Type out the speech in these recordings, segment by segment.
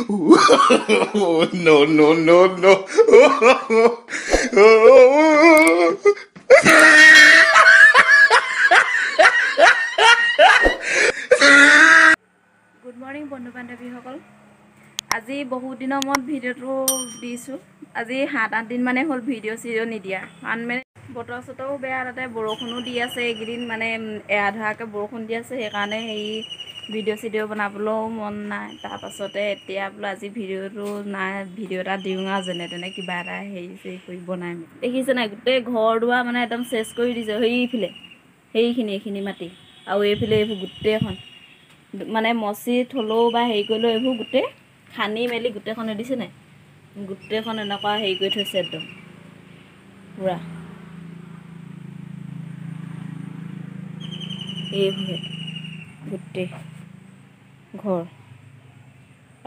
No, no, no, no. Good morning বন্ধু বান্ধৱীসকল, আজি বহুত দিনৰ মূৰত ভিডিঅ'টো দিছোঁ। আজি 7-8 দিন মানে হ'ল ভিডিঅ' চিডিঅ' নিদিয়া, কাৰণ মানে বতৰ চতৰো বেয়া, তাতে বৰষুণো দি আছে এইকেইদিন, মানে এৰা ধৰাকৈ বৰষুণ দি আছে, সেইকাৰণে হেৰি ভিডিঅ' চিডিঅ' বনাবলৈও মন নাই। তাৰপাছতে এতিয়া বোলো আজি ভিডিঅ'টো নাই, ভিডিঅ' এটা দিওঁ আৰু যেনে তেনে কিবা এটা হেৰি চেৰি কৰি বনাই মেলি। দেখিছে নাই গোটেই ঘৰ দুৱাৰ মানে একদম চেচ কৰি দিছে। সেইফালে সেইখিনি এইখিনি মাটি আৰু এইফালে এইবোৰ গোটেইখন মানে মচি থ'লেও বা হেৰি কৰিলেও এইবোৰ গোটেই খান্দি মেলি গোটেইখনে দিছে নাই, গোটেইখন এনেকুৱা হেৰি কৰি থৈছে একদম পূৰা। এইবোৰে গোটেই ঘৰ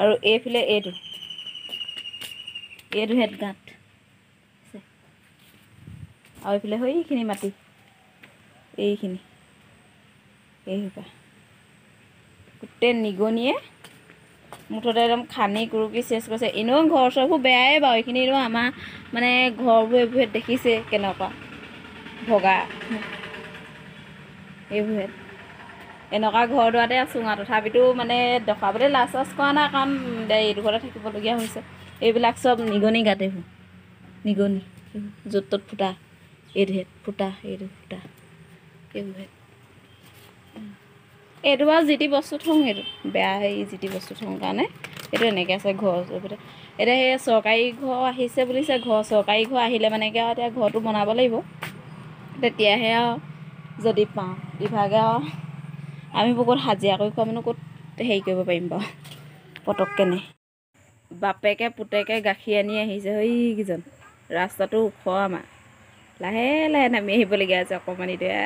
আৰু এইফালে এইটো এইটোহেঁত গাঁত আৰু এইফালে সেইখিনি মাটি এইখিনি এইসোপা গোটেই নিগনিয়ে মুঠতে একদম খান্দি কুৰুকি চেচ কৰিছে। এনেও ঘৰ চৰবোৰ বেয়াই বাৰু, এইখিনি এনেও আমাৰ মানে ঘৰবোৰ এইবোৰহেঁত দেখিছে কেনেকুৱা ভগা, এইবোৰহেঁত এনেকুৱা ঘৰ দুৱাৰতে আছোঁ আৰু তথাপিতো মানে দেখুৱাবলৈ লাজ চাজ কৰা নাই, কাৰণ এইটো ঘৰতে থাকিবলগীয়া হৈছে। এইবিলাক চব নিগনি গাঁত, এইবোৰ নিগনি য'ত ত'ত ফুটা, এইটোহেঁত ফুটা, এইটো ফুটা, এইবোৰহেঁত। এইটো বাৰু যি টি বস্তু থওঁ, এইটো বেয়া হেৰি যি টি বস্তু থওঁ কাৰণে এইটো এনেকৈ আছে ঘৰ ওচৰতে। এতিয়া সেই চৰকাৰী ঘৰ আহিছে বুলিছে, ঘৰ চৰকাৰী ঘৰ আহিলে মানে কি আৰু এতিয়া ঘৰটো বনাব লাগিব, তেতিয়াহে আৰু যদি পাওঁ। ইভাগে আৰু আমি ক'ত হাজিৰা কৰি খোৱা মানুহ ক'ত হেৰি কৰিব পাৰিম বাৰু পটককেনে। বাপেকে পুতেকে গাখীৰ আনি আহিছে সেইকেইজন, ৰাস্তাটো ওখ আমাৰ, লাহে লাহে নামি আহিবলগীয়া আছে অকণমানিটোৱে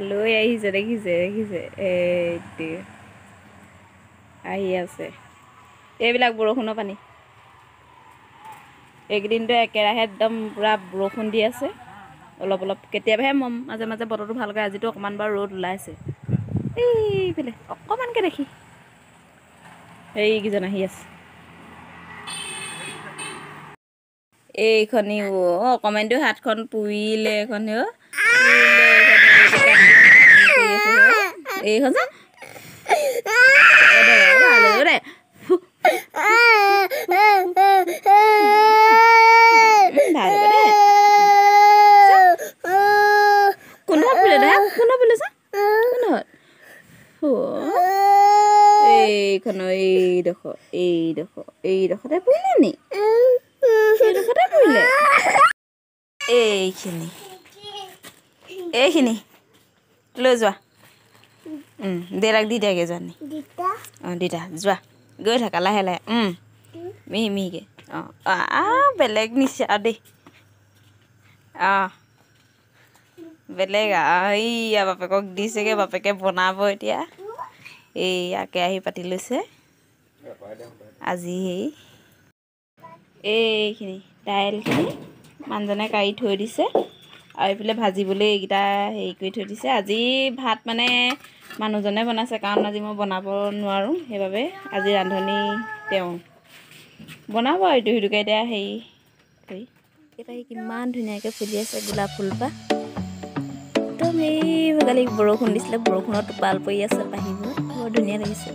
লৈ আহিছে, দেখিছে দেখিছে এইটো আহি আছে। এইবিলাক বৰষুণৰ পানী, এইকেইদিনটো একেৰাহে একদম পূৰা বৰষুণ দি আছে অলপ অলপ, কেতিয়াবাহে মাজে মাজে বতৰটো ভাল কৰে। আজিতো অকণমান বাৰু ৰ'দ ওলাইছে, এইফালে অকণমানকৈ দেখি এইকেইজন আহি আছে। এইখনি অকণমানটো হাতখন পুৰিলে, এইখন এইখন যে ভাল হ'ব দে। কোনডোখৰত পুৰিলে দে, কোনডোখৰত পুৰিলে চা, কোনডোখৰত? এইখন এইডোখৰ এইডোখৰ এইডোখৰতে পুৰিলে নি, এইডোখৰতে পুৰিলে। এইখিনি এইখিনি লৈ যোৱা, দেউতাক দি দিয়াগৈ যোৱা নি। অঁ দিতা যোৱা, গৈ থাকা লাহে লাহে, মিহি মিহিকৈ। অঁ অঁ বেলেগ নিছে আৰু দেই, অঁ বেলেগ। এইয়া বাপেকক দিছেগৈ, বাপেকে বনাব এতিয়া। এইয়া কেৰাহী পাতি লৈছে আজি। হেৰি এইখিনি দাইলখিনি মানুহজনে কাঢ়ি থৈ দিছে আৰু এইফালে ভাজিবলৈ এইকেইটা হেৰি কৰি থৈ দিছে। আজি ভাত মানে মানুহজনে বনাইছে, কাৰণ আজি মই বনাব নোৱাৰোঁ, সেইবাবে আজি ৰান্ধনি তেওঁ বনাব আৰু ইটো সিটোকে। এতিয়া হেৰি কৰি এইপাহি কিমান ধুনীয়াকৈ ফুলি আছে গোলাপ ফুলপাহ একদম। এই কালি বৰষুণ দিছিলে, বৰষুণত টোপাল পৰি আছে পাহিবোৰ, বৰ ধুনীয়া লাগিছে।